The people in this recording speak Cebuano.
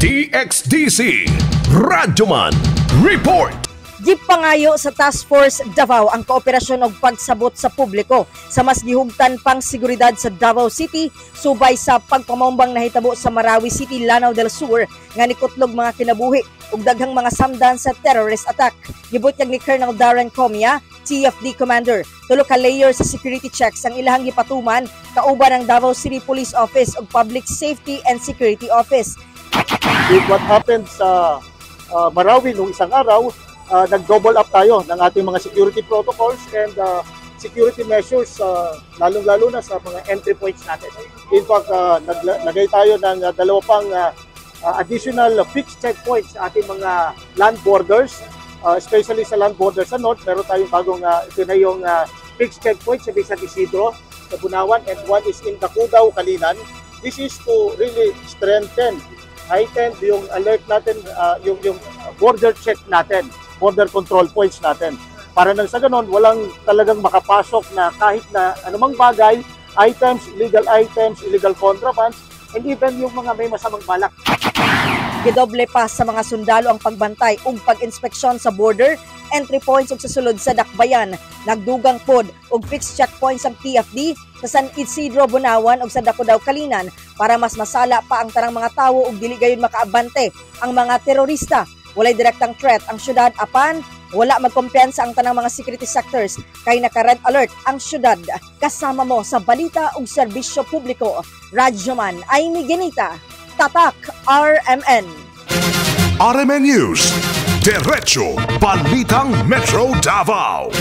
DXDC Radyoman Report. Gipangayo sa Task Force Davao ang kooperasyon og pagsabot sa publiko sa mas gihugtan pang seguridad sa Davao City subay sa pagpamaumbang nahitabo sa Marawi City, Lanao del Sur nga nikutlog mga kinabuhi ug daghang mga samdan sa terrorist attack. Gibutyag ni Colonel Darren Comia, TFD Commander, tulo ka layer sa security checks ang ilahang gipatuman kauban ang Davao City Police Office ug Public Safety and Security Office. With what happened sa Marawi nung isang araw, nag-double up tayo ng ating mga security protocols and security measures, lalong-lalo na sa mga entry points natin. In fact, naglagay tayo ng dalawa pang additional fixed checkpoints sa ating mga land borders, especially sa land border sa north. Meron tayong bagong ito na yung fixed checkpoint sa San Isidro, sa Bunawan, and one is in Dacudao, Calinan. This is to really strengthen, heighten yung alert natin, yung border check natin, border control points natin. Para nang sa ganon, walang talagang makapasok na kahit na anumang bagay, items, illegal items, illegal contrabands, and even yung mga may masamang balak. Gidoble pa sa mga sundalo ang pagbantay ug pag-inspeksyon sa border, entry points ug sa sulod sa dakbayan. Nagdugang pod og fixed checkpoints ang TFD sa San Isidro, Bunawan ug sa Dacudao, Calinan para mas masala pa ang tanang mga tawo ug dili gayon makaabante ang mga terorista. Walay direktang threat ang syudad apan wala magkumpiyansa ang tanang mga security sectors kay naka-red alert ang syudad. Kasama mo sa balita ug serbisyo publiko. Radyoman Aimee Genita, Tatak RMN. RMN News. Diretso Balitang Metro Davao.